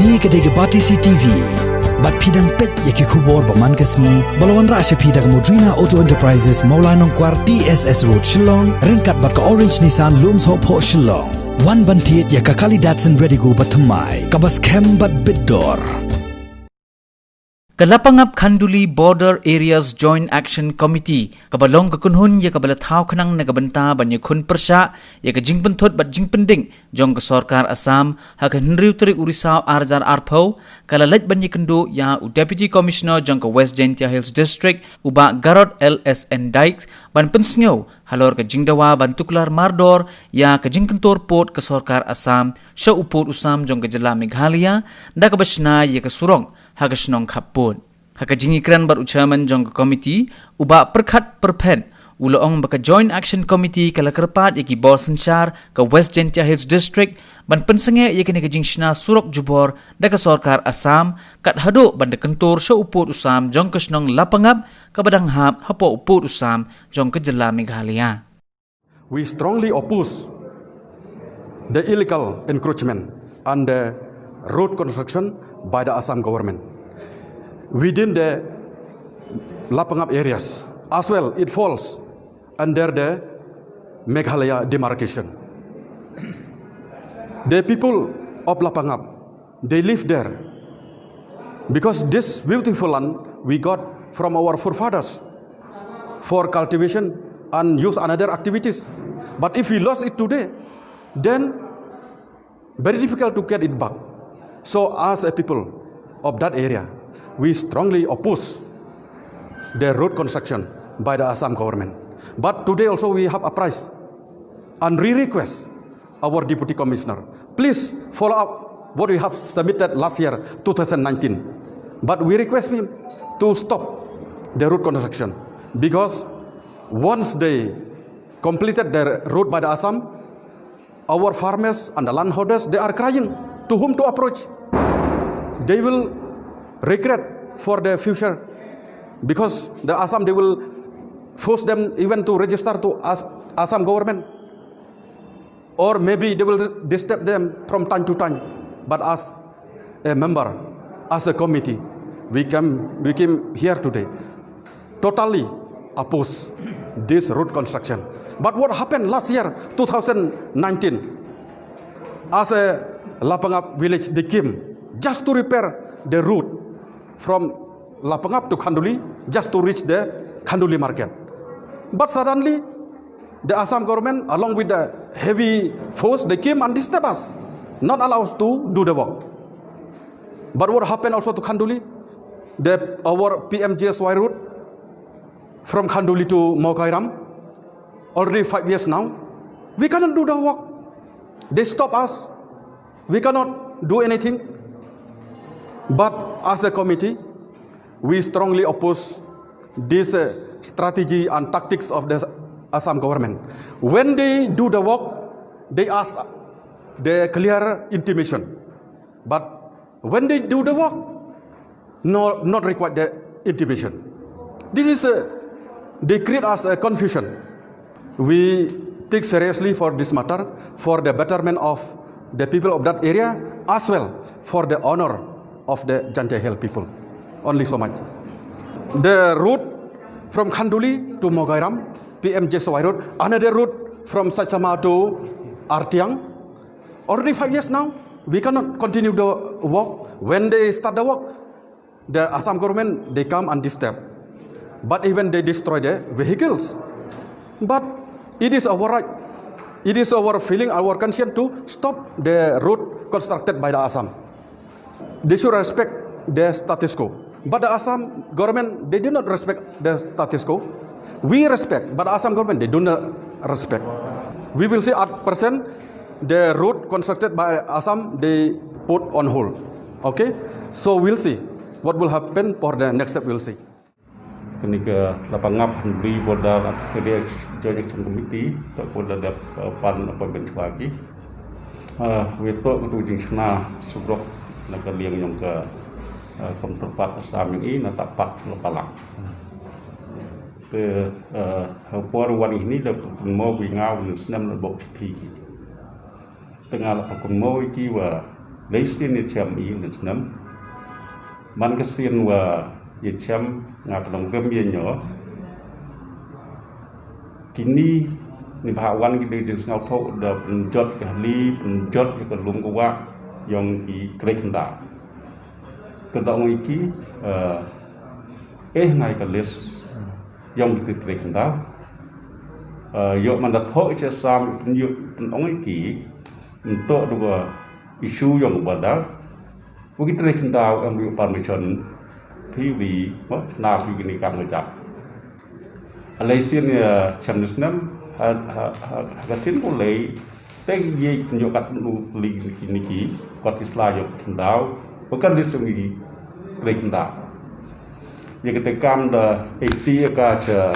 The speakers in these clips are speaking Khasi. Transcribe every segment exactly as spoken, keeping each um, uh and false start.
Kane ka dei ka Batesi TV. Bad phi dang peit ïa ki khubor ba man ka sngi ba la wanrah sha phi da ka Modrina Auto Enterprises, Mawlai Nongkwar, T S S Road, Shillong, ryngkat bad ka Orange Nissan, Lumsohphoh, Shillong. Wan ban thied ïa ka kali Datsun Redigo ba thymmai, kaba skhem bad bit dor. Ka Lapangap Khanduli Border Areas Joint Action Committee, kaba long ka kynhun ïa kaba la thaw khnang na ka bynta ban ïakhun pyrshah ïa ka jingpynthut bad jingpynding jong ka sorkar Assam, ha ka hynriew tarik u Risaw ar hajar arphew, ka la leit ban ïakynduh ïa u Deputy Commissioner jong ka West Jaintia Hills District, u Bah Garod L S N Dykes, ban pynsngew halor ka jingdawa ban tuklar mardor ïa ka jingkyntur pud ka sorkar Assam sha u pud u sam jong ka jylla Meghalaya, da kaba shna ïa ka surok ha ka shnong khappud. Ha ka jingïakren bad u chairman jong ka komiti, u Bah Pyrkhat Pyrphet, u la ong ba ka Joint Action Committee ka la kyrpad ïa ki bor synshar ka West Jaintia Hills District ban pynsangeh ïa kane ka jingshna surok jubor da ka sorkar Assam, kat haduh ban da kyntur sha u pud u sam jong ka shnong Lapangap, kaba dang hap hapoh u pud u sam jong ka jylla Meghalaya. We strongly oppose the illegal encroachment and the road construction by the Assam government within the Lapangap areas. As well, it falls under the Meghalaya demarcation. The people of Lapangap, they live there because this beautiful land we got from our forefathers for cultivation and use another activities. But if we lost it today, then very difficult to get it back. So as a people of that area, we strongly oppose the road construction by the Assam government. But today also we have apprised and re-request our deputy commissioner, please follow up what we have submitted last year, two thousand nineteen. But we request him to stop the road construction, because once they completed the road by the Assam, our farmers and the landholders, they are crying to whom to approach. They will regret for the future, because the Assam, they will force them even to register to As-, Assam government, or maybe they will disturb them from time to time. But as a member, as a committee, we came, we came here today, totally oppose this road construction. But what happened last year, two thousand nineteen, as a Lapangap village, they came just to repair the road from Lapangap to Khanduli, just to reach the Khanduli market. But suddenly, the Assam government, along with the heavy force, they came and disturbed us, not allow us to do the work. But what happened also to Khanduli? The, our P M G S Y road from Khanduli to Mawkairam, already five years now, we cannot do the work. They stop us. We cannot do anything. But as a committee, we strongly oppose this, uh, strategy and tactics of the Assam government. When they do the work, they ask the clear intimation. But when they do the work, no, not require the intimation. This is a, they create us a confusion. We take seriously for this matter, for the betterment of the people of that area, as well for the honor of the Jaintia Hills people. Only so much. The road from Khanduli to Mawkairam, P M G S Y road, another road from Saitsama to Artiang. Already five years now, we cannot continue the work. When they start the work, the Assam government, they come and disturb. But even they destroy the vehicles. But it is our right. It is our feeling, our conscience to stop the road constructed by the Assam. They should respect the status quo. But the Assam government, they do not respect the status quo. We respect, but Assam government, they do not respect. We will see at present the road constructed by Assam, they put on hold. Okay? So we'll see what will happen for the next step, we'll see. Kane ka Lapangap Khanduli Border Area Joint Action Committee, ka border da, uh, pan appointment chwa ki. Uh, we to ka tu jingshna surok na ka liang jong ka, uh, kam terpat Assam ïa i na tapat Lapalak. Te, uh, ha por wan ini da pun mo wi ngau ni snem na bok ki. Tengah la pakun mo ïa ki wa Lei sien ïa chem i ne snem. Man ka sien wa ïa chem nga ka long bem ïa nyo. Kini ni bha wan ki dei jing sngau thok da penjot ka hali, penjot ka lum ka wah, yong ki trei khyndaw. Te da ong ïa ki, eh, eh ngai ka list yong ki trei khyndaw. Eh, ïoh man da thok i che sam pynïoh pynong ïa ki, ntok da ba issue yong ba da. Wa ki trei khyndaw em wi permission phi wi, mo, na phi kini kam ngajak. Alei sien ïa chem ni snem, ha, ha, ha, ha ka sien ko lei, te ye nyo kat nu li ki ni ki, kot ki sla yo khyndaw, wa kan ri sum ki trei khyndaw. Ye ka te kam da eighty ka cha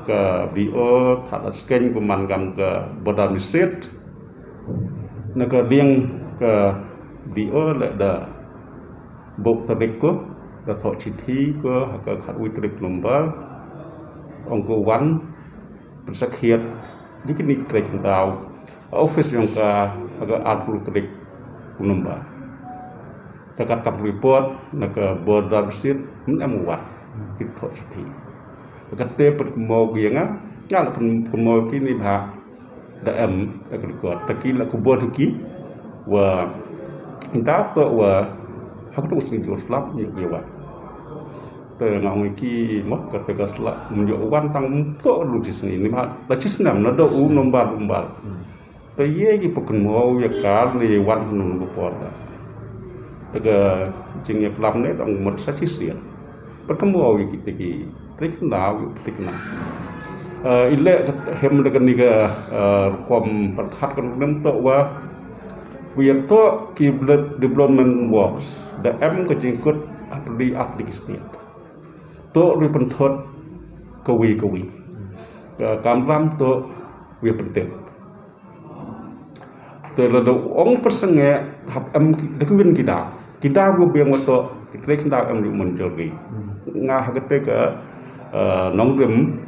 ka B O, tha da skeng ko man kam ka border mistake. Na ka liang ka B O le da bok tarik ko, da thok chithi ko, ha ka khatwi tarik November, ong ko wan, pynsakhiat, di kini trei khyndaw, office yong ka, ha ka arphew tarik November. Te kat kam report, na ka border visit, men em wan, ki thok chithi. Ka te pynmo ki nga, nga la pyn-, pynmo ki ni bha, da em, da ka record. Ta ki la khubor tu ki, wa, da to wa, ha ka tu sing jor slap, nyu ki wa. Te nga ong ki, mo, ka te ka slap, nyu wan tang to lu chi sing ni, ma, la chi snem, na do u nombar, nombar. Te ye ki pynmo, ya kal, ni wan nu ko por da. Te ka jingïaklam ne, tang mut sa chi sien. Pynkham wa ïa kita ki trei khyndaw, ïa kita ki na. Eh, i leh ka hem da kani ka, eh, rukom pyrkhat ka nongrim to wa, wa ïa to ki bl-, development works da em ka jingkut hapdeng artylli ki state. To ri pynthut kawi kawi. Ka kamram to wi pyntip. Te lada ong pyrsangeh hap em ki, da ki win ki daw. Ki daw gu biang wa to, ki trei khyndaw em ri mynjur ri. Nga ha kate ka, eh, nongrim,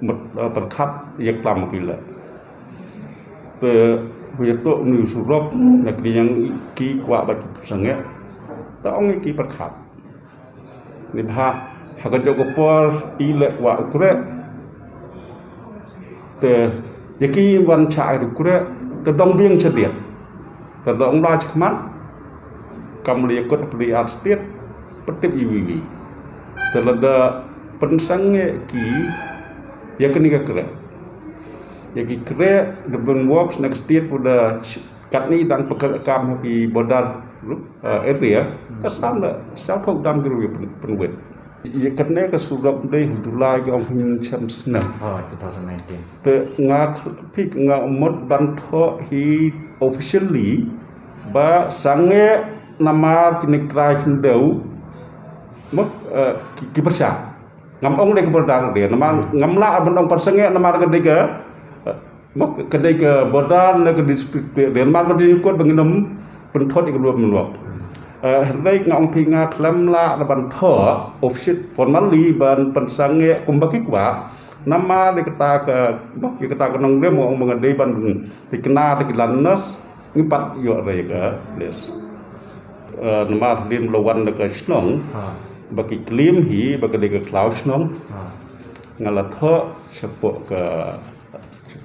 met, eh, pyrkhat ïaklam ki la. Te wi to ni surok, na ki yang ki kwah ba ki pyrsangeh. Ta ong ki pyrkhat. Ni bha, ha ka jong ka por, i leh wa u kreh. Te, ïa ki wan cha ai u kreh, te dong biang cha diat. Te dong la cha khmat, kam leh ïa kot pli ar state, pyntip i wi wi. Te lada pynsangeh ki, ïa kani ka kreh. Ïa ki kreh, da bun works na ka state, pu da ch-, katni dang pynkham ha ki border, eh, area, ka sam da, sa thok dam ki ruh ïa pyn-, pynwit. Ïa katne ka surok dei hu July ki ong hin chem snem. Oh, two thousand nineteen. Te nga th-, pik nga mut ban thoh hi officially, ba sangeh namar ki nik trai khyndew, mo, eh, ki, ki pyrshah. Ngam ong dei ka border dei, namar ngam lah ban ong pyrsangeh namar ka dei ka, eh, mo, ka dei ka border ne ka dispute dei, namar ka dei kot ba ngin ym pynthot ïa ka lum mynwok. Eh, hynrei nga ong phi nga khlem lah ban thoh, official formally ban pynsangeh kumba ki kwah, namar dei kata ka, mo, ïa kata ka nongrim ong ba nga dei ban thikna da ki landness, ngi pat ïoh re ka list. Eh, namar lim la wan da ka shnong, ha, ba ki claim hi, ba ka dei ka khlaw shnong. Ha. Nga la thoh shapoh ka,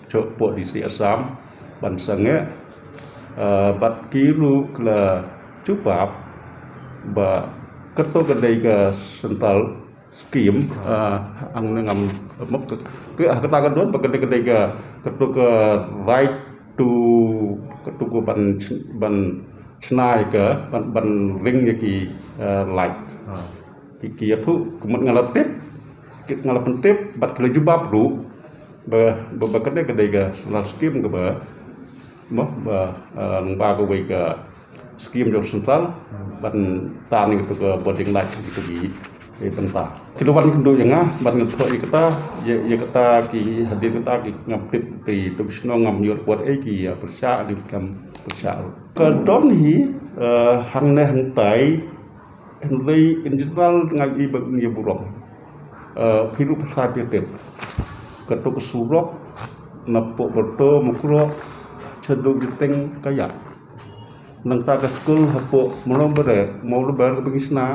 shapoh D C Assam, ban sangeh, eh, bad ki ruh ka la jubab, ba kato ka dei ka central scheme, ah, ang ne ngam, mo, ke, ke, ah, kata ka don, ba ka dei, ka dei ka, kato ka right to, kato ka ban, ban chna ïa ka, ban, ban ring ïa ki, ah, light. Ah. Ki, ki ïathuh, ka mut nga la tip, ki, nga la pyntip, bad ki la jubab ruh, ba, ba, ba ka dei, ka dei ka central scheme kaba, mo, ba, ah, lyngba kawei ka scheme jong central, ban tan ïa kito ka boarding light kito ki, eh, bynta. Ki la wan kynduh ïa nga, ban nga thoh ïa kata, ïa, ïa kata ki hadien kata ki ngam tip te ito ki shnong ngam ïoh report ei ki ïa pyrshah, hadien ki kam pyrshah. Ka don hi, eh, hangne hangtai, hynrei in general nga i ba ngi burom. Eh, phi ruh phi sa phi tip. Kato ka surok, napoh Byrto, Mukroh, cha duk Jynteng ka ïa. Nangta ka skul hapoh Mawlong Bare, Mawlong Bare ka bang isna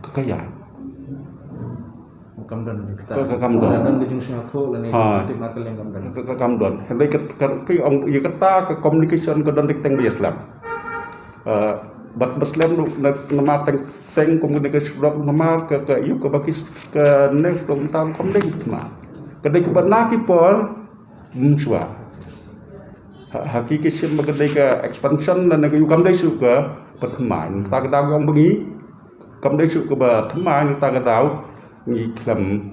ka kaya. Kam don jingkata. Ka- ka kam don. Don ka jingsngewthuh lane Ha. Tip mata leng kam don. Ka- ka- ka kam don. Hynrei ka ka ka ong ïa kata ka communication ka don dik teng ba ïa slem. Eh, bad ba slem na na ma teng teng communication rok namar ka ka ïa ka ba ki s- ka next dong ta kom dei ma. Ka dei ka ba na ki por mswa. Ha ha ki ki sim ba ka dei ka expansion na na ka ïa kam dei su ka ba thymmai. Ta ka dang ong ba ngi kam dei su ka ba thymmai ta ka daw ngi khlem.